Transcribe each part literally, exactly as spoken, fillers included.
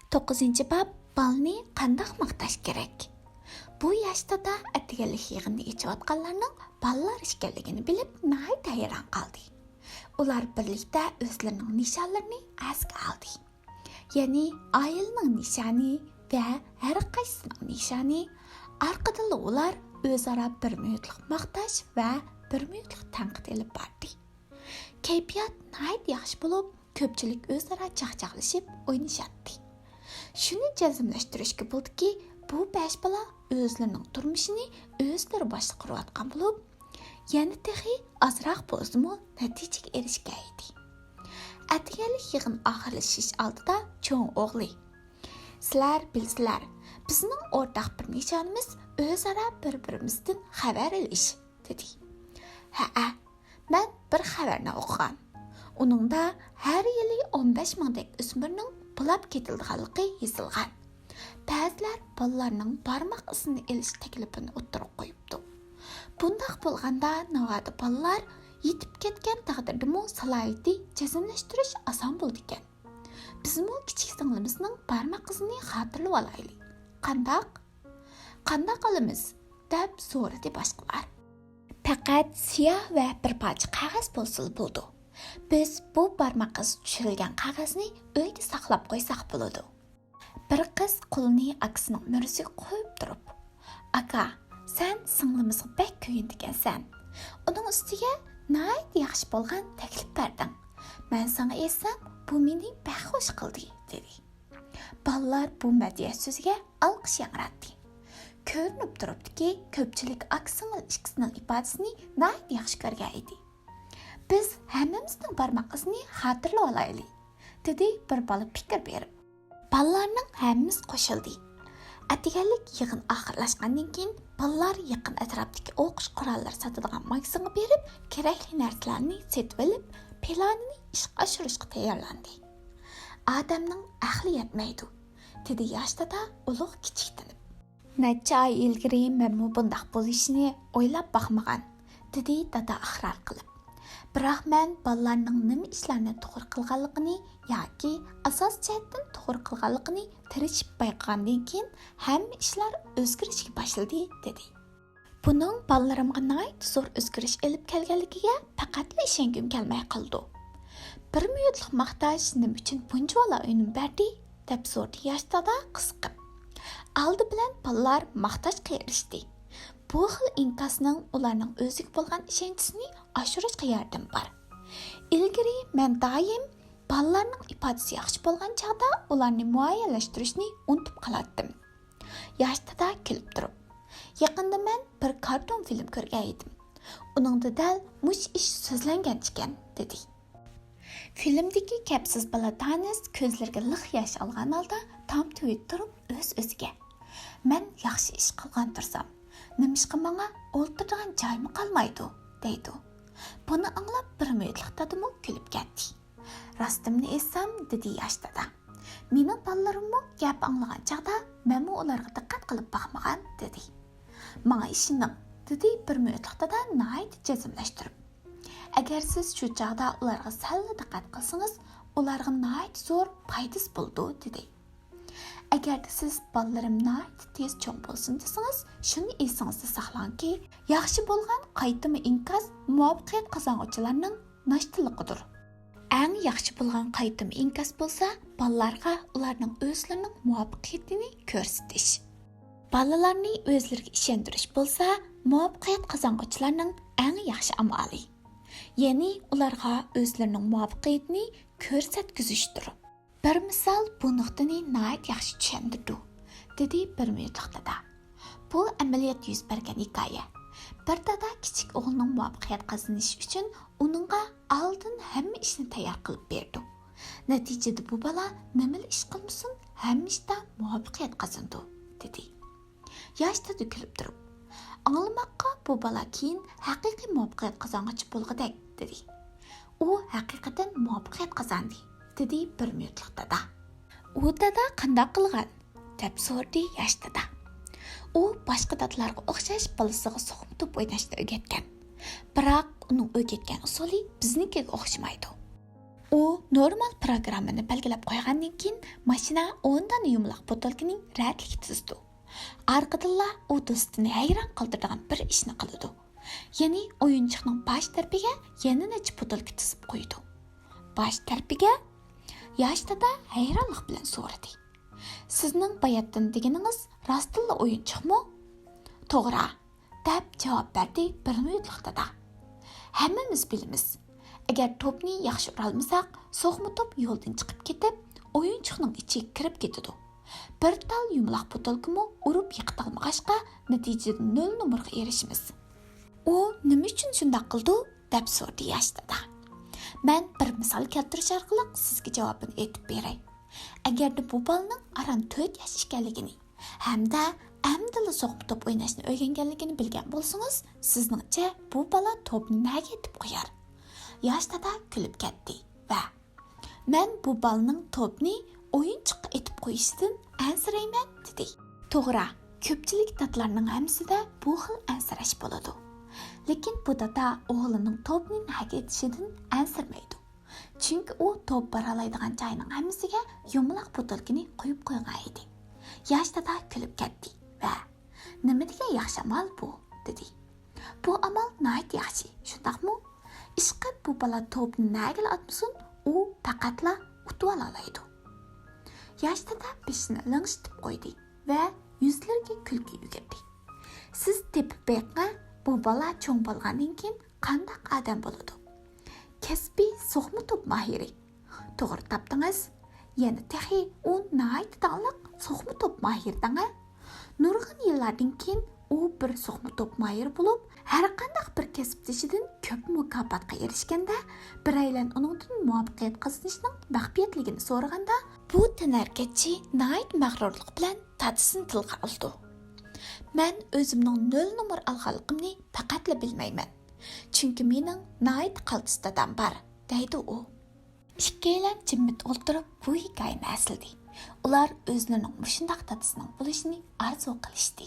توققۇزىنچى باب، بالىنى قانداق ماختاش كېرەك؟ بۇ ياش دادا ئەتىگەنلىك يىغىننى ئېچىۋاتقانلارنىڭ بالىلار ئىكەنلىكىنى بىلىپ، ناھايىتى ھەيران قالدى. ئۇلار بىرلىكتە ئۆزلىرىنىڭ نىشانلىرىنى ئەسكە ئالدى. يەنى ئائىلىنىڭ نىشانى ۋە ھەر قايسىسىنىڭ نىشانى. ئارقىدىنلا ئۇلار ئۆزئارا بىر مىنۇتلۇق ماختاش ۋە بىر مىنۇتلۇق تەنقىد ئېلىپ باردى. كەيپىيات ناھايىتى ياخشى بولۇپ، كۆپچىلىك ئۆزئارا چاقچاقلىشىپ ئوينىشاتتى. شۇنى جەزملەشتۈرۈشكە بولىدۇكى، بۇ بەش بالا ئۆزلىرىنىڭ تۇرمۇشىنى ئۆزلىرى باشقۇرۇۋاتقان بولۇپ، يەنە تېخى ئازراق بولسىمۇ نەتىجىگە ئېرىشكەن ئىدى. ئەتىگەنلىك يىغىن ئاخىرلىشىش ئالدىدا چوڭ ئوغلى، «سىلەر بىلىسىلەر، بىزنىڭ ئورتاق بىر نىشانىمىز ئۆزئارا بىر-بىرىمىزدىن خەۋەر ئېلىش» دېدى. «ھەئە، مەن بىر خەۋەرنى ئوقۇغان. ئۇنىڭدا ھەر يىلى ئون بەش مىڭدەك ئۆسمۈرنىڭ بولاپ كېتىلىدىغانلىقى يېزىلغان. بەزىلەر بالىلارنىڭ بارماق ئىزىنى ئېلىش تەكلىپىنى ئوتتۇرىغا قويۇپتۇ. بۇنداق بولغاندا، ناۋادا بالىلار يېتىپ كەتكەن تەقدىردىمۇ سالاھىيىتى جەزملەشتۈرۈش ئاسان بولىدىكەن. بىزمۇ كىچىك سىڭلىمىزنىڭ بارماق ئىزىنى خاتىرىلىۋالايلى. قانداق؟» «قانداق قىلىمىز؟» دەپ سورىدى باشقىلار. «پەقەت سىياھ ۋە بىر پارچە قەغەز بولسىلا بولىدۇ. بىز بۇ بارماق ئىزى چۈشۈرۈلگەن قەغەزنى ئۆيدە ساقلاپ قويساق بولىدۇ.» بىر قىز قولىنى ئاكىسىنىڭ مۈرىسىگە قويۇپ تۇرۇپ، «ئاكا، سەن سىڭلىمىزغا بەك كۆيۈنىدىكەنسەن. ئۇنىڭ ئۈستىگە ناھايىتى ياخشى بولغان تەكلىپ بەردىڭ. مەن ساڭا ئېيتسام، بۇ مېنى بەك خۇش قىلدى» دېدى. بالىلار بۇ مەدھىيە سۆزىگە ئالقىش ياڭراتتى. كۆرۈنۈپ تۇرۇپتۇكى، كۆپچىلىك ئاكا-سىڭىل ئىككىسىنىڭ ئىپادىسىنى ناھايىتى ياخشى كۆرگەن ئىدى. «بىز ھەممىمىزنىڭ بارماق ئىزىنى خاتىرىلىۋالايلى» دېدى بىر بالا پىكىر بېرىپ. بالىلارنىڭ ھەممىسى قوشۇلدى. ئەتىگەنلىك يىغىن ئاخىرلاشقاندىن كېيىن، بالىلار يېقىن ئەتراپتىكى ئوقۇش قوراللىرى ساتىدىغان ماگىزىنغا بېرىپ، كېرەكلىك نەرسىلەرنى سېتىۋېلىپ، پىلانىنى ئىشقا ئاشۇرۇشقا تەييارلاندى. «ئادەمنىڭ ئەقلى يەتمەيدۇ»، دېدى ياش دادا ئۇلۇغ كىچىكتىنىپ. «نەچچە ئاي ئىلگىرى مەنمۇ بۇنداق بولۇشىنى ئويلاپ باقمىغان»، دېدى دادا ئىقرار قىلىپ. «بىراق مەن بالىلارنىڭ نېمە ئىشلارنى توغرا قىلغانلىقىنى ياكى ئاساسىي جەھەتتىن توغرا قىلغانلىقىنى تىرىشىپ بايقىغاندىن كېيىن، ھەممە ئىشلار ئۆزگىرىشكە باشلىدى» دېدى. «بۇنىڭ بالىلىرىمغا ناھايىتى زور ئۆزگىرىش ئېلىپ كەلگەنلىكىگە پەقەتلا ئىشەنگۈم كەلمەي قالىدۇ. بىر مىنۇتلۇق ماختاش نېمە ئۈچۈن بۇنچىۋالا ئۈنۈم بەردى؟» دەپ سورىدى ياش دادا قىزىقىپ. ئالدى بىلەن بالىلار ماختاشقا ئېرىشتى. بۇ خىل ئىنكاسنىڭ ئۇلارنىڭ ئۆزىگە بولغان ئىشەنچىسىنى ئاشۇرۇشقا ياردىمى بار. «ئىلگىرى مەن دائىم بالىلارنىڭ ئىپادىسى ياخشى بولغان چاغدا ئۇلارنى مۇئەييەنلەشتۈرۈشنى ئۇنتۇپ قالاتتىم»، ياش دادا كۈلۈپ تۇرۇپ. «يېقىندا مەن بىر كارتون فىلىم كۆرگەن ئىدىم. ئۇنىڭدا دەل مۇشۇ ئىش سۆزلەنگەن ئىكەن» دېدى. فىلىمدىكى كەپسىز بالا تانىس كۆزلىرىگە لىق ياش ئالغان ھالدا تام تۈۋىدە تۇرۇپ ئۆز-ئۆزىگە، «مەن ياخشى ئىش قىلغان تۇرسام، نېمىشقا ماڭا ئولتۇرىدىغان جايمۇ قالمايدۇ؟» دەيدۇ. بۇنى ئاڭلاپ بىر مىنۇتلۇق دادىمۇ كۈلۈپ كەتتى. «راستىمنى ئېيتسام»، دېدى ياش دادا، «مېنىڭ بالىلىرىممۇ گەپ ئاڭلىغان چاغدا مەنمۇ ئۇلارغا دىققەت قىلىپ باقمىغان» دېدى. «ماڭا ئىشىنىڭ»، دېدى بىر مىنۇتلۇق دادا ناھايىتى جەزملەشتۈرۈپ. «ئەگەر سىز شۇ چاغدا ئۇلارغا سەللا دىققەت قىلسىڭىز، ئۇلارغا ناھايىتى زور پايدىسى بولىدۇ» دېدى. «ئەگەردە سىز بالىلىرىم ناھايىتى تېز چوڭ بولسۇن دېسىڭىز، شۇنى ئېسىڭىزدە ساقلاڭكى، ياخشى بولغان قايتىما ئىنكاس مۇۋەپپەقىيەت قازانغۇچىلارنىڭ ناشتىلىقىدۇر. ئەڭ ياخشى بولغان قايتىما ئىنكاس بولسا بالىلارغا ئۇلارنىڭ ئۆزلىرىنىڭ مۇۋەپپەقىيىتىنى كۆرسىتىش. بالىلارنى ئۆزلىرىگە ئىشەندۈرۈش بولسا مۇۋەپپەقىيەت قازانغۇچىلارنىڭ ئەڭ ياخشى ئامالى. يەنى ئۇلارغا ئۆزلىرىنىڭ مۇۋەپپەقىيىتىنى كۆرسەتكۈزۈشتۇر.» «بىر مىسال بۇ نۇقتىنى ناھايىتى ياخشى چۈشەندۈرىدۇ»، دېدى بىر مىنۇتلۇق دادا. «بۇ ئەمەلىيەتتە يۈز بەرگەن ھېكايە. بىر دادا كىچىك ئوغلىنىڭ مۇۋەپپەقىيەت قازىنىشى ئۈچۈن ئۇنىڭغا ئالدىن ھەممە ئىشنى تەييار قىلىپ بېرىدۇ. نەتىجىدە بۇ بالا نېمىلا ئىش قىلمىسۇن، ھەممە ئىشتا مۇۋەپپەقىيەت قازىنىدۇ» دېدى. ياش دادا كۈلۈپ تۇرۇپ، «ئاڭلىماققا بۇ بالا كېيىن ھەقىقىي مۇۋەپپەقىيەت قازانغۇچى بولغۇدەك» دېدى. «ئۇ ھەقىقەتەن مۇۋەپپەقىيەت قازاندى» دېدى بىر مىنۇتلۇق دادا. «ئۇ دادا قانداق قىلغان؟» دەپ سورىدى ياش دادا. «ئۇ باشقا دادىلارغا ئوخشاش بالىسىغا سوقۇپ توپ ئويناشنى ئۆگەتكەن. بىراق ئۇنىڭ ئۆگەتكەن ئۇسۇلى بىزنىڭكىگە ئوخشىمايدۇ. ئۇ نورمال پىروگراممىنى بەلگىلەپ قويغاندىن كېيىن، ماشىنا ئون دانە يۇمىلاق بوتۇلكىنى رەتلىك تىزىدۇ. ئارقىدىنلا ئۇ دوستىنى ھەيران قالدۇرىدىغان بىر ئىشنى قىلىدۇ. يەنى ئويۇنچۇقنىڭ باش تەرىپىگە يەنە نەچچە بوتۇلكا تىزىپ قويىدۇ. باش تەرىپىگە؟ ياش دادا ھەيرانلىق بىلەن سورىدى. سىزنىڭ باياتتىن دېگىنىڭىز راستتىنلا ئويۇنچۇقمۇ؟ توغرا، دەپ جاۋاب بەردى بىر مىنۇتلۇق دادا. ھەممىمىز بىلىمىز، ئەگەر توپنى ياخشى ئۇرالمىساق، سوقما توپ يولدىن چىقىپ كېتىپ، ئويۇنچۇقنىڭ ئىچىگە كىرىپ كېتىدۇ. بىر تال يۇمىلاق بوتۇلكىمۇ ئۇرۇپ يىقىتالمىغاچقا، نەتىجىدە نۆل نومۇرغا ئېرىشىمىز. ئۇ نېمە ئۈچۈن شۇنداق قىلىدۇ؟ دەپ سورىدى ياش دادا. مەن بىر مىسال كەلتۈرۈش ئارقىلىق سىزگە جاۋابىنى ئېيتىپ بېرەي. ئەگەردە بۇ بالىنىڭ ئاران تۆت ياش ئىكەنلىكىنى ھەمدە ئەمدىلا سوقما توپ ئويناشنى ئۆگەنگەنلىكىنى بىلگەن بولسىڭىز، سىزنىڭچە بۇ بالا توپنى نەگە ئېتىپ قويار؟ ياش دادا كۈلۈپ كەتتى ۋە مەن بۇ بالىنىڭ توپنى ئويۇنچۇققا ئېتىپ قويۇشىدىن ئەنسىرەيمەن، دېدى. توغرا، كۆپچىلىك دادىلارنىڭ ھەممىسىدە بۇ خىل ئەنسىرەش بولىدۇ. لېكىن بۇ دادا ئوغلىنىڭ توپنى نەگە ئېتىشىدىن ئەنسىرىمەيدۇ. چۈنكى ئۇ توپ بارالايدىغان جاينىڭ ھەممىسىگە يۇمىلاق بوتۇلكىنى قويۇپ قويغان ئىدى. ياش دادا كۈلۈپ كەتتى ۋە نېمە دېگەن ياخشى ئامال بۇ، دېدى. بۇ ئامال ناھايىتى ياخشى، شۇنداقمۇ؟ ئىشقىلىپ بۇ بالا توپنى نەگىلا ئاتمىسۇن، ئۇ پەقەتلا ئۇتۇۋالالايدۇ. ياش دادا بېشىنى لىڭشىتىپ قويدى ۋە يۈزلىرىگە كۈلكە يۈگۈردى. سىز تېپىپ بېقىڭە، بۇ بالا چوڭ بولغاندىن كېيىن قانداق ئادەم بولىدۇ؟ كەسپىي سوقما توپ ماھىرى. توغرا تاپتىڭىز. يەنە تېخى ئۇ ناھايىتى داڭلىق سوقما توپ ماھىرى دەڭە. نۇرغۇن يىللاردىن كېيىن ئۇ بىر سوقما توپ ماھىرى بولۇپ، ھەرقانداق بىر كەسىپدىشىدىن كۆپ مۇكاپاتقا ئېرىشكەندە، بىرەيلەن ئۇنىڭدىن مۇۋەپپەقىيەت قازىنىشنىڭ مەخپىيەتلىكىنى سورىغاندا، بۇ تەنھەرىكەتچى ناھايىتى مەغرۇرلۇق بىلەن دادىسىنى تىلغا ئالىدۇ. مەن ئۆزۈمنىڭ نۆل نومۇر ئالغانلىقىمنى پەقەتلا بىلمەيمەن. چۈنكى مېنىڭ ناھايىتى قالتىس دادام بار، دەيدۇ ئۇ. ئىككىيلەن جىممىت ئولتۇرۇپ بۇ ھېكايىنى ئەسلىدى. ئۇلار ئۆزلىرىنىڭ مۇشۇنداق دادىسىنىڭ بولۇشىنى ئارزۇ قىلىشتى.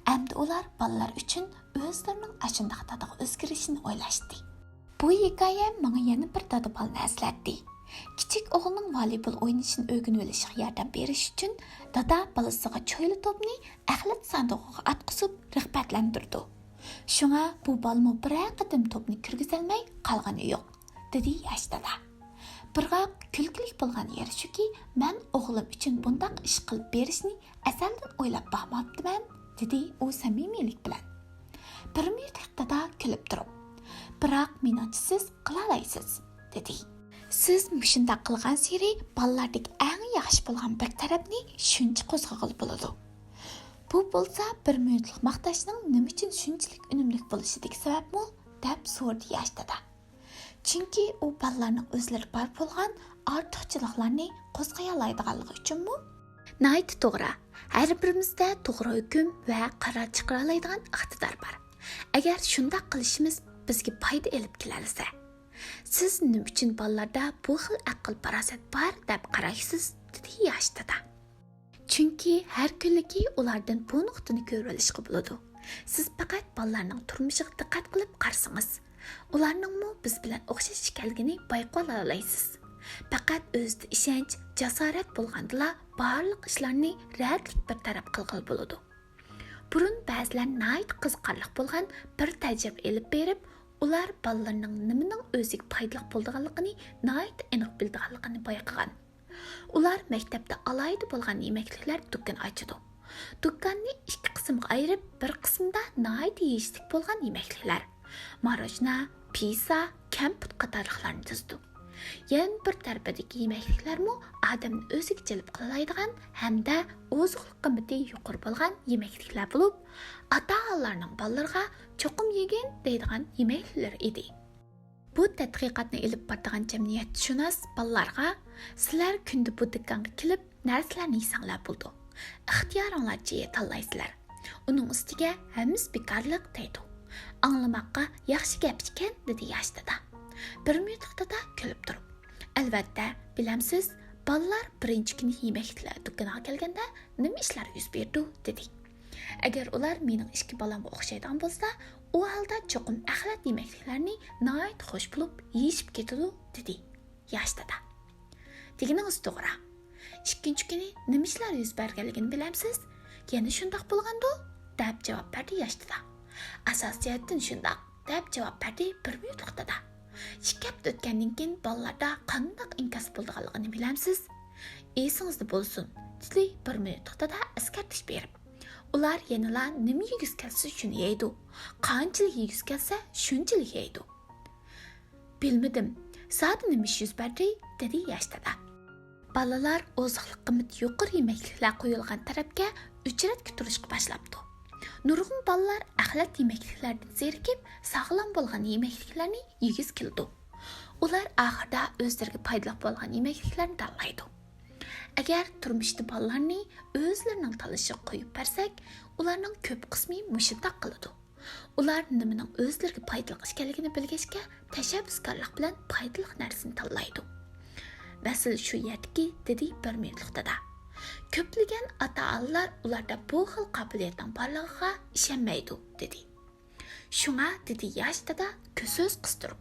ئەمدى ئۇلار بالىلار ئۈچۈن ئۆزلىرىنىڭ ئاشۇنداق دادىغا ئۆزگىرىشىنى ئويلاشتى. بۇ ھېكايە ماڭا يەنە بىر دادا بالىنى ئەسلەتتى. كىچىك ئوغلىنىڭ ۋالىبول ئوينىشىنى ئۆگىنىۋېلىشىغا ياردەم بېرىش ئۈچۈن دادا بالىسىغا چويلا توپنى ئەخلەت ساندۇقىغا ئاتقۇزۇپ رىغبەتلەندۈرىدۇ. شۇڭا بۇ بالىمۇ بىرەر قېتىم توپنى كىرگۈزەلمەي قالغىنى يوق، دېدى ياش دادا. بىراق كۈلكىلىك بولغان يېرى شۇكى، مەن ئوغلۇم ئۈچۈن بۇنداق ئىش قىلىپ بېرىشنى ئەزەلدىن ئويلاپ باقماپتىمەن، دېدى ئۇ سەمىمىيلىك بىلەن. بىر مىنۇتلۇق دادا كۈلۈپ تۇرۇپ، بىراق مېنىڭچە سىز قىلالايسىز، دېدى. سىز مۇشۇنداق قىلغانسېرى بالىلاردىكى ئەڭ ياخشى بولغان بىر تەرەپنى شۇنچە قوزغىغىلى بولىدۇ. بۇ بولسا بىر مىنۇتلۇق ماختاشنىڭ نېمە ئۈچۈن شۇنچىلىك ئۈنۈملۈك بولۇشىدىكى سەۋەبمۇ؟ دەپ سورىدى ياش دادا. چۈنكى ئۇ بالىلارنىڭ ئۆزلىرىدە بار بولغان ئارتۇقچىلىقلارنى قوزغىيالايدىغانلىقى ئۈچۈنمۇ؟ ناھايىتى توغرا. ھەر بىرىمىزدە توغرا ھۆكۈم ۋە قارار چىقىرالايدىغان ئىقتىدار بار. ئەگەر شۇنداق قىلىشىمىز بىزگە پايدا ئېلىپ كېلەلىسە. سىز نېمە ئۈچۈن بالىلاردا بۇ خىل ئەقىل-پاراسەت بار دەپ قارايسىز؟ دېدى ياش دادا. چۈنكى ھەر كۈنلۈكى ئۇلاردىن بۇ نۇقتىنى كۆرۈۋېلىشقا بولىدۇ. سىز پەقەت بالىلارنىڭ تۇرمۇشىغا دىققەت قىلىپ قارىسىڭىز، ئۇلارنىڭمۇ بىز بىلەن ئوخشاش ئىكەنلىكىنى بايقىۋالالايسىز. پەقەت ئۆزىدە ئىشەنچ، جاسارەت بولغاندىلا بارلىق ئىشلارنى رەتلىك بىر تەرەپ قىلغىلى بولىدۇ. بۇرۇن بەزىلەر ناھايىتى قىزىقارلىق بولغان بىر تەجرىبە ئېلىپ بېرىپ، ئۇلار بالىلىرىنىڭ نېمىنىڭ ئۆزىگە پايدىلىق بولىدىغانلىقىنى ناھايىتى ئېنىق بىلىدىغانلىقىنى بايقىغان. ئۇلار مەكتەپتە ئالاھىدە بولغان يېمەكلىكلەر دۇكىنى ئاچىدۇ. دۇكاننى ئىككى قىسىمغا ئايرىپ، بىر قىسمىدا ناھايىتى يېيىشلىك بولغان يېمەكلىكلەر، ماروژنا، پىسسا، كەمپۈت قاتارلىقلارنى تىزىدۇ. يەنە بىر تەرىپىدىكى يېمەكلىكلەرمۇ ئادەمنى ئۆزىگە جەلپ قىلالايدىغان ھەمدە ئوزۇقلۇق قىممىتى يۇقىرى بولغان يېمەكلىكلەر بولۇپ، ئاتا-ئانىلارنىڭ بالىلىرىغا چوقۇم يېگىن دەيدىغان يېمەكلىكلىرى ئىدى. بۇ تەتقىقاتنى ئېلىپ بارىدىغان جەمئىيەتشۇناس بالىلارغا، سىلەر كۈندە بۇ دۇكانغا كېلىپ نەرسىلەرنى يېسەڭلار بولىدۇ. ئىختىيارىڭلارچە تاللايسىلەر. ئۇنىڭ ئۈستىگە ھەممىسى بىكارلىق دەيدۇ. ئاڭلىماققا ياخشى گەپ ئىكەن، دېدى ياش دادا. بىر مىنۇتلۇق دادا كۈلۈپ تۇرۇپ، ئەلۋەتتە، بىلەمسىز، بالىلار بىرىنچى كۈنى يېمەكلىكلەر دۇكىنىغا كەلگەندە نېمە ئىشلار يۈز بېرىدۇ؟ دېدى. ئەگەر ئۇلار مېنىڭ ئىككى بالامغا ئوخشايدىغان بولسا، ئۇ ھالدا چوقۇم ئەخلەت يېمەكلىكلەرنى ناھايىتى خۇش بولۇپ يېيىشىپ كېتىدۇ، دېدى. ياش دادا. دېگىنىڭىز توغرا. ئىككىنچى كۈنى نېمە ئىشلار يۈز بەرگەنلىكىنى بىلەمسىز؟ يەنە شۇنداق بولغاندۇ؟ دەپ جاۋاب بەردى ياش دادا. ئاساسىي جەھەتتىن شۇنداق، دەپ جاۋاب بەردى بىر مىنۇتلۇق دادا. ئىككى ھەپتە ئۆتكەندىن كېيىن بالىلاردا قانداق ئىنكاس بولىدىغانلىقىنى بىلەمسىز؟ ئېسىڭىزدە بولسۇن، دېدى بىر مىنۇتلۇق دادا ئەسكەرتىش بېرىپ. ئۇلار يەنىلا نېمە يېگۈسى كەلسە شۇنى يەيدۇ. قانچىلىك يېگۈسى كەلسە شۇنچىلىك يەيدۇ. بىلمىدىم، زادى نېمە ئىش يۈز بەردى؟ دېدى ياش دادا. بالىلار ئوزۇقلۇق قىممىتى يۇقىرى يېمەكلىكلەر قويۇلغان تەرەپكە ئۆچرەتكە تۇرۇشقا باشلاپتۇ. نۇرغۇن بالىلار ئەخلەت يېمەكلىكلەردىن زېرىكىپ، ساغلام بولغان يېمەكلىكلەرنى يېگۈسى كېلىدۇ. ئۇلار ئاخىرىدا ئۆزلىرىگە پايدىلىق بولغان يېمەكلىكلەرنى تاللايدۇ. ئەگەر تۇرمۇشتا بالىلارنى ئۆزلىرىنىڭ تاللىشىغا قويۇپ بەرسەك، ئۇلارنىڭ كۆپ قىسمى مۇشۇنداق قىلىدۇ. ئۇلار نېمىنىڭ ئۆزلىرىگە پايدىلىق ئىكەنلىكىنى بىلگەچكە، تەشەببۇسكارلىق بىلەن پايدىلىق نەرسىنى تاللايدۇ. مەسىلە شۇ يەردىكى، دېدى بىر مىنۇتلۇق دادا. كۆپلىگەن ئاتا-ئانىلار ئۇلاردا بۇ خىل قابىلىيەتنىڭ بارلىقىغا ئىشەنمەيدۇ، دېدى. شۇڭا، دېدى ياش دادا سۆز قىستۇرۇپ،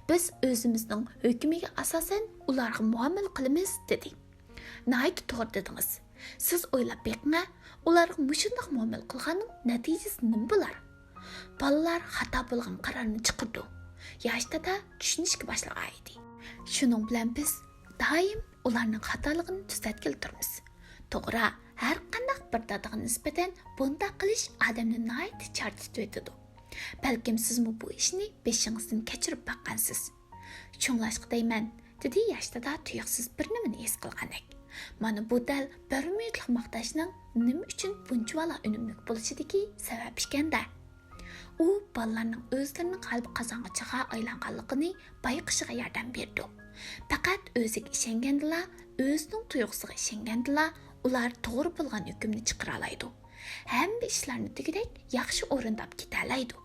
بىز ئۆزىمىزنىڭ ھۆكمىگە ئاساسەن ئۇلارغا مۇئامىلە قىلىمىز، دېدى. ناھايىتى توغرا دېدىڭىز. سىز ئويلاپ بېقىڭە، ئۇلارغا مۇشۇنداق مۇئامىلە قىلغاننىڭ نەتىجىسى نېمە بولار؟ بالىلار خاتا بولغان قارارنى چىقىرىدۇ. ياش دادا چۈشىنىشكە باشلىغان ئىدى. شۇنىڭ بىلەن بىز دائىم ئۇلارنىڭ خاتالىقىنى تۈزەتكىلى تۇرىمىز. توغرا، ھەر قانداق بىر دادىغا نىسبەتەن بۇنداق قىلىش ئادەمنى ناھايىتى چارچىتىۋېتىدۇ. بەلكىم سىزمۇ بۇ ئىشنى بېشىڭىزدىن كەچۈرۈپ باققانسىز. شۇڭلاشقا دەيمەن، دېدى ياش دادا تۇيۇقسىز بىر نېمىنى ھېس قىلغاندەك. مانا بۇ دەل بىر مىنۇتلۇق ماختاشنىڭ نېمە ئۈچۈن بۇنچىۋالا ئۈنۈملۈك بولۇشىدىكى سەۋەب ئىكەن-دە. ئۇ بالىلارنىڭ ئۆزلىرىنىڭ غەلىبە قازانغۇچىغا ئايلانغانلىقىنى بايقىشىغا ياردەم بېرىدۇ. پەقەت ئۆزىگە ئىشەنگەندىلا، ئۆزىنىڭ تۇيغۇسىغا ئىشەنگەندىلا، ئۇلار توغرا بولغان ھۆكۈمنى چىقىرالايدۇ. ھەممە ئىشلارنى دېگۈدەك ياخشى ئورۇنداپ كېتەلەيدۇ.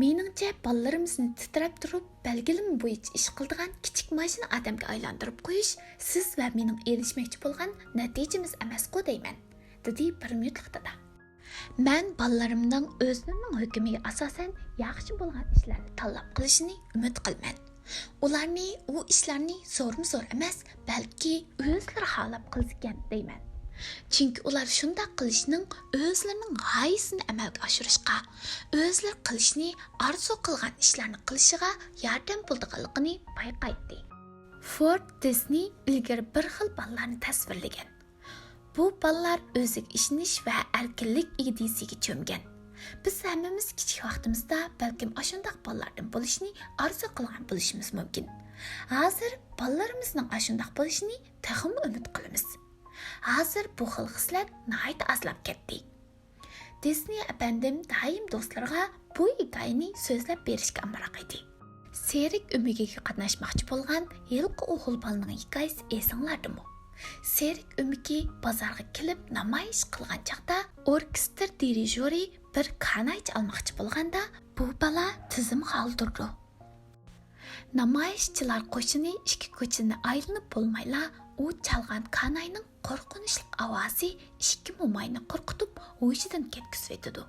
مېنىڭچە، بالىلىرىمىزنى تىترەپ تۇرۇپ، بەلگىلىمە بويىچە ئىش قىلىدىغان كىچىك ماشىنا ئادەمگە ئايلاندۇرۇپ قويۇش سىز ۋە مېنىڭ ئېرىشمەكچى بولغان نەتىجىمىز ئەمەسقۇ دەيمەن، دېدى بىر مىنۇتلۇق دادا. مەن بالىلىرىمنىڭ ئۆزلىرىنىڭ ھۆكمىگە ئاساسەن ياخشى بولغان ئىشلارنى تاللاپ قىلىشىنى ئۈمىد قىلىمەن. ئۇلارنى ئۇ ئىشلارنى زورمۇ زور ئەمەس، بەلكى ئۆزلىرى خالاپ قىلسىكەن دەيمەن. چۈنكى ئۇلار شۇنداق قىلىشنىڭ ئۆزلىرىنىڭ غايىسىنى ئەمەلگە ئاشۇرۇشقا، ئۆزلىرى قىلىشنى ئارزۇ قىلغان ئىشلارنى قىلىشىغا ياردەم بولىدىغانلىقىنى بايقايتتى. فورد دىسنېي ئىلگىرى بىر خىل بالىلارنى تەسۋىرلىگەن. بۇ بالىلار ئۆزىگە ئىشىنىش ۋە ئەركىنلىك ئىدىيىسىگە چۆمگەن. بىز ھەممىمىز كىچىك ۋاقتىمىزدا بەلكىم ئاشۇنداق بالىلاردىن بولۇشنى ئارزۇ قىلغان بولۇشىمىز مۇمكىن. ھازىر بالىلىرىمىزنىڭ ئاشۇنداق بولۇشىنى تېخىمۇ ئۈمىد قىلىمىز. ھازىر بۇ خىل خىسلەت ناھايىتى ئازلاپ كەتتى. دىسنېي ئەپەندىم دائىم دوستلىرىغا بۇ ھېكايىنى سۆزلەپ بېرىشكە ئامراق ئىدى. سېرك ئۆمىكىگە قاتناشماقچى بولغان ھېلىقى ئوغۇل بالىنىڭ ھېكايىسى ئېسىڭلاردىمۇ؟ سېرك ئۆمىكى بازارغا كېلىپ نامايىش قىلغان چاغدا، ئوركېستىر دىرىژورى بىر كانايچە ئالماقچى بولغاندا، بۇ بالا تىزىمغا ئالدۇرىدۇ. نامايىشچىلار قوشۇنى ئىككى كوچىنى ئايلىنىپ بولمايلا، ئۇ چالغان كاناينىڭ قورقۇنچلۇق ئاۋازى ئىككى موماينى قورقۇتۇپ، ھوشىدىن كەتكۈزۈۋېتىدۇ.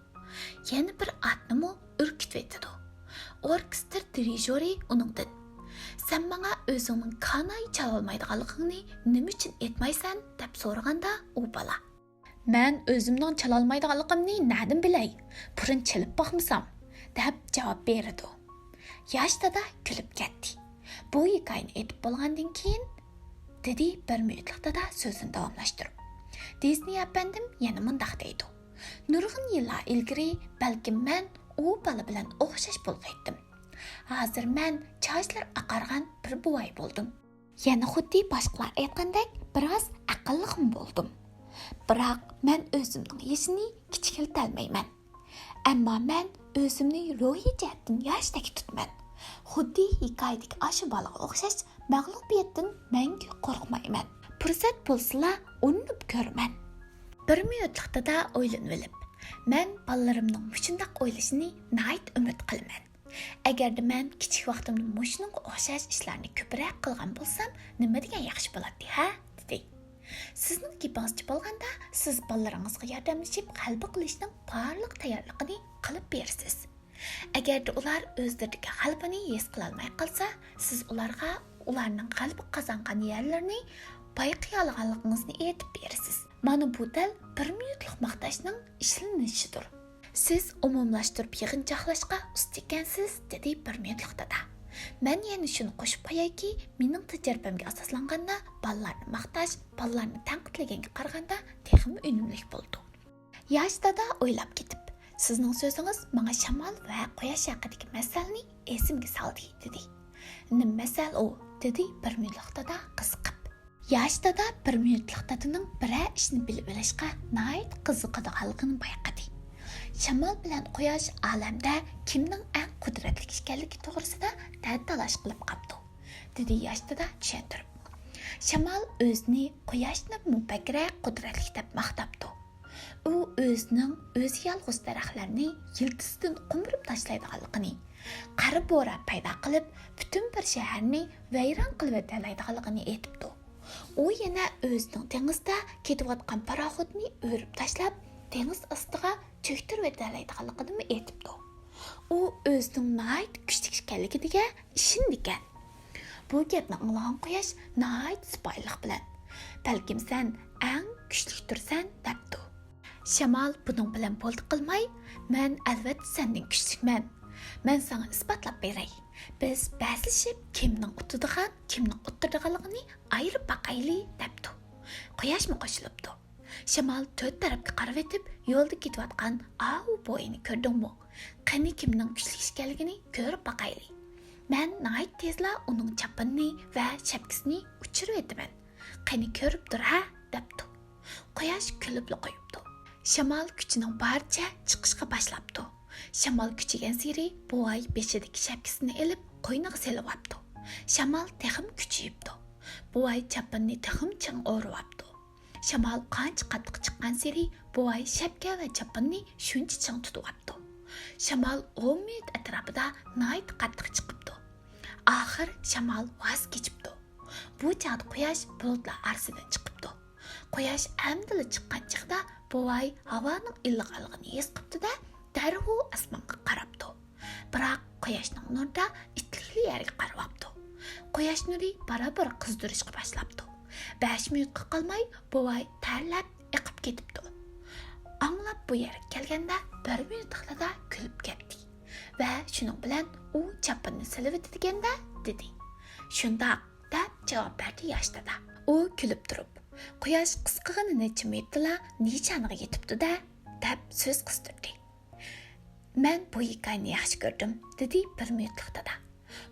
يەنە بىر ئاتنىمۇ ئۈركۈتۈۋېتىدۇ. ئوركېستىر دىرىژورى ئۇنىڭدىن، «سەن ماڭا ئۆزۈڭنىڭ كاناي چالالمايدىغانلىقىڭنى نېمە ئۈچۈن ئېيتمايسەن؟» دەپ سورىغاندا، ئۇ بالا، «مەن ئۆزۈمنىڭ چالالمايدىغانلىقىمنى نەدىن بىلەي؟ بۇرۇن چېلىپ باقمىسام» دەپ جاۋاب بېرىدۇ. ياش دادا كۈلۈپ كەتتى. بۇ ھېكايىنى ئېيتىپ بولغاندىن كېيىن، دېدى بىر مىنۇتلۇق دادا سۆزىنى داۋاملاشتۇرۇپ. دىسنېي ئەپەندىم يەنە مۇنداق دەيدۇ، نۇرغۇن يىللار ئىلگىرى بەلكىم مەن ئۇ بالا بىلەن ئوخشاش بولغىيتتىم. ھازىر مەن چاچلىرى ئاقارغان بىر بوۋاي بولدۇم. يەنە خۇددى باشقىلار ئېيتقاندەك بىراز ئەقىللىقمۇ بولدۇم. بىراق مەن ئۆزۈمنىڭ يېشىنى كىچىكلىتەلمەيمەن. ئەمما مەن ئۆزۈمنى روھىي جەھەتتىن ياشتەك تۇتىمەن. خۇددى ھېكايىدىكى ئاشۇ بالىغا ئوخشاش مەغلۇبىيەتتىن مەڭگۈ قورقمايمەن. پۇرسەت بولسىلا ئۇرۇنۇپ كۆرىمەن. بىر مىنۇتلۇق دادا ئويلىنىۋېلىپ، مەن بالىلىرىمنىڭ مۇشۇنداق ئويلىشىنى ناھايىتى ئۈمىد قىلىمەن. ئەگەردە مەن كىچىك ۋاقتىمدا مۇشۇنىڭغا ئوخشاش ئىشلارنى كۆپرەك قىلغان بولسام، نېمىدېگەن ياخشى بولاتتى، ھە؟ دېدى. سىزنىڭ گېپىڭىزچە بولغاندا، سىز بالىلىرىڭىزغا ياردەملىشىپ غەلىبە قىلىشنىڭ بارلىق تەييارلىقىنى قىلىپ بېرىسىز. ئەگەردە ئۇلار ئۆزلىرىدىكى غەلىبىنى ھېس قىلالماي قالسا، سىز ئۇلارغا ئۇ ئۇلارنىڭ غەلىبە قازانغان يەرلىرىنى بايقىيالىغانلىقىڭىزنى ئېيتىپ بېرىسىز. مانا بۇ دەل بىر مىنۇتلۇق ماختاشنىڭ ئىشلىنىشىدۇر. سىز ئومۇملاشتۇرۇپ يىغىنچاقلاشقا ئۇستا ئىكەنسىز، دېدى بىر مىنۇتلۇق دادا. مەن يەنە شۇنى قوشۇپ قويايكى، مېنىڭ تەجرىبەمگە ئاساسلانغاندا، بالىلارنى ماختاش، بالىلارنى تەنقىدلىگەنگە قارىغاندا تېخىمۇ ئۈنۈملۈك بولىدۇ. ياش دادا ئويلاپ كېتىپ، سىزنىڭ سۆزىڭىز ماڭا شامال ۋە قۇياش ھەققىدىكى مەسەلنى ئېسىمگە سالدى، دېدى. نېمە مەسەل ئۇ؟ دېدى بىر مىنۇتلۇق دادا قىزىقىپ. ياش دادا بىر مىنۇتلۇق دادىنىڭ بىرەر ئىشنى بىلىپ ئېلىشقا ناھايىتى قىزىقىدىغانلىقىنى بايقىدى. شامال بىلەن قۇياش ئالەمدە كىمنىڭ ئەڭ قۇدرەتلىك ئىكەنلىكى توغرىسىدا دەل تالاش قىلىپ قاپتۇ، دېدى ياش دادا چۈشەندۈرۈپ. شامال ئۆزىنى قۇياشتىنمۇ بەكرەك قۇدرەتلىك دەپ ماختاپتۇ. ئۇ ئۆزىنىڭ ئۆزى يالغۇز دەرەخلەرنى يىلتىزىدىن قومۇرۇپ تاشلايدىغانلىقىنى، قارا بوران پەيدا قىلىپ، پۈتۈن بىر شەھەرنى ۋەيران قىلىۋېتەلەيدىغانلىقىنى ئېيتىپتۇ. ئۇ يەنە ئۆزىنىڭ دېڭىزدا كېتىۋاتقان پاراخوتنى ئۆرۈپ تاشلاپ، دېڭىز ئاستىغا چۆكتۈرۈۋېتەلەيدىغانلىقىنىمۇ ئېيتىپتۇ. ئۇ ئۆزىنىڭ ناھايىتى كۈچلۈك ئىكەنلىكىگە ئىشىنىدىكەن. بۇ گەپنى ئاڭلىغان قۇياش ناھايىتى سىپايىلىق بىلەن، بەلكىم سەن ئەڭ كۈچلۈكتۈرسەن، دەپتۇ. شامال بۇنىڭ بىلەن بولدى قىلماي، مەن ئەلۋەتتە سەندىن كۈچلۈكمەن. مەن ساڭا ئىسپاتلاپ بېرەي. بىز بەسلىشىپ، كىمنىڭ ئۇتىدىغان، كىمنىڭ ئۇتتۇرىدىغانلىقىنى ئايرىپ باقايلى، دەپتۇ. قۇياشمۇ قوشۇلۇپتۇ. شامال تۆت تەرەپكە قارىۋېتىپ، يولدا كېتىۋاتقان ئاۋۇ بويىنى كۆردۈڭمۇ؟ قېنى كىمنىڭ كۈچلۈك ئىكەنلىكىنى كۆرۈپ باقايلى. مەن ناھايىتى تېزلا ئۇنىڭ چاپىنىنى ۋە شەپكىسىنى ئۇچۇرۇۋېتىمەن. قېنى كۆرۈپ تۇر ھە، دەپتۇ. قۇياش كۈلۈپلا قويۇپتۇ. شامال كۈچىنىڭ بارىچە چىقىشقا باشلاپتۇ. شامال كۈچىگەنسېرى بوۋاي بېشىدىكى شەپكىسىنى ئېلىپ قوينىغا سېلىۋاپتۇ. شامال تېخىمۇ كۈچىيىپتۇ. بوۋاي چاپىنىنى تېخىمۇ چىڭ ئورىۋاپتۇ. شامال قانچە قاتتىق چىققانسېرى بوۋاي شەپكە ۋە چاپىنىنى شۇنچە چىڭ تۇتۇۋاپتۇ. شامال ئون مىنۇت ئەتراپىدا ناھايىتى قاتتىق چىقىپتۇ. ئاخىر شامال ۋاز كېچىپتۇ. بۇ چاغدا قۇياش بۇلۇتلار ئارىسىدىن چىقىپتۇ. قۇياش ئەمدىلا چىققان چېغىدا بوۋاي ھاۋانىڭ ئىللىقلىقىنى ھېس قىپتۇ-دە، دەرھۇ ئاسمانغا قاراپتۇ. بىراق قۇياشنىڭ نۇرىدا ئىتلىكلا يەرگە قارىۋاپتۇ. قۇياش نۇرى بارا-بارا قىزدۇرۇشقا باشلاپتۇ. بەش مىنۇتقا قالماي بوۋاي تەرلەپ ئېقىپ كېتىپتۇ. ئاڭلاپ بۇ يەرگە كەلگەندە بىر مىنۇتلۇقلا كۈلۈپ كەتتى ۋە شۇنىڭ بىلەن ئۇ چاپىنىنى سېلىۋېتىدىكەن-دە، دېدى. شۇنداق، دەپ جاۋاب بەردى ياش دادا. ئۇ كۈلۈپ تۇرۇپ، قۇياش قىسقىغىنە نەچچە مىنۇتتىلا نىشانىغا يېتىپتۇ-دە، دەپ سۆز قىستۇردى. مەن بۇ ھېكايىنى ياخشى كۆردۈم، دېدى بىر مىنۇتلۇق دادا.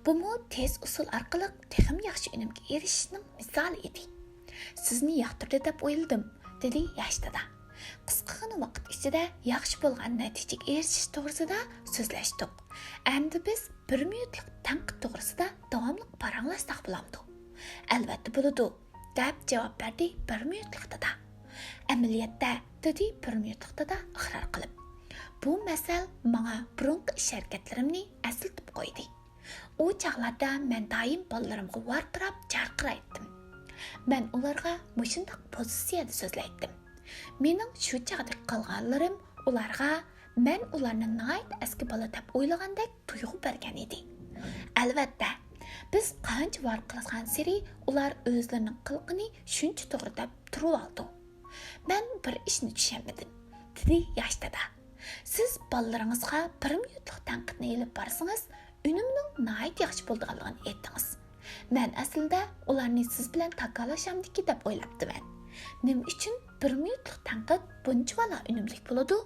بۇمۇ تېز ئۇسۇل ئارقىلىق تېخىمۇ ياخشى ئۈنۈمگە ئېرىشىشنىڭ مىسالى ئىدى. سىزنى ياقتۇردى دەپ ئويلىدىم، دېدى ياش دادا. قىسقىغىنە ۋاقىت ئىچىدە ياخشى بولغان نەتىجىگە ئېرىشىش توغرىسىدا سۆزلەشتۇق. ئەمدى بىز بىر مىنۇتلۇق تەنقىد توغرىسىدا داۋاملىق پاراڭلاشساق بولامدۇ؟ ئەلۋەتتە بولىدۇ، دەپ جاۋاب بەردى بىر مىنۇتلۇق دادا. ئەمەلىيەتتە، دېدى بىر مىنۇتلۇق دادا ئىقرار قىلىپ، بۇ مەسەل ماڭا بۇرۇنقى ئىش ھەرىكەتلىرىمنى ئەسلىتىپ قويدى. ئۇ چاغلاردا مەن دائىم بالىلىرىمغا ۋارقىراپ جارقىرايتتىم. مەن ئۇلارغا مۇشۇنداق پوزىتسىيەدە سۆزلەيتتىم. مېنىڭ شۇ چاغدىكى قىلغانلىرىم ئۇلارغا مەن ئۇلارنى ناھايىتى ئەسكى بالا دەپ ئويلىغاندەك تۇيغۇ بەرگەن ئىدى. ئەلۋەتتە، بىز قانچە ۋارقىرىغانسېرى ئۇلار ئۆزلىرىنىڭ قىلغىنى شۇنچە توغرا دەپ تۇرۇۋالىدۇ. مەن بىر ئىشنى چۈشەنمىدىم، دېدى ياش دادا. سىز بالىلىرىڭىزغا بىر مىنۇتلۇق تەنقىدنى ئېلىپ بارسىڭىز، ئۈنۈمنىڭ ناھايىتى ياخشى بولىدىغانلىقىنى ئېيتتىڭىز. مەن ئەسلىدە ئۇلارنى سىز بىلەن تاكالاشامدىكى دەپ ئويلاپتىمەن. نېمە ئۈچۈن بىر مىنۇتلۇق تەنقىد بۇنچىۋالا ئۈنۈملۈك بولىدۇ؟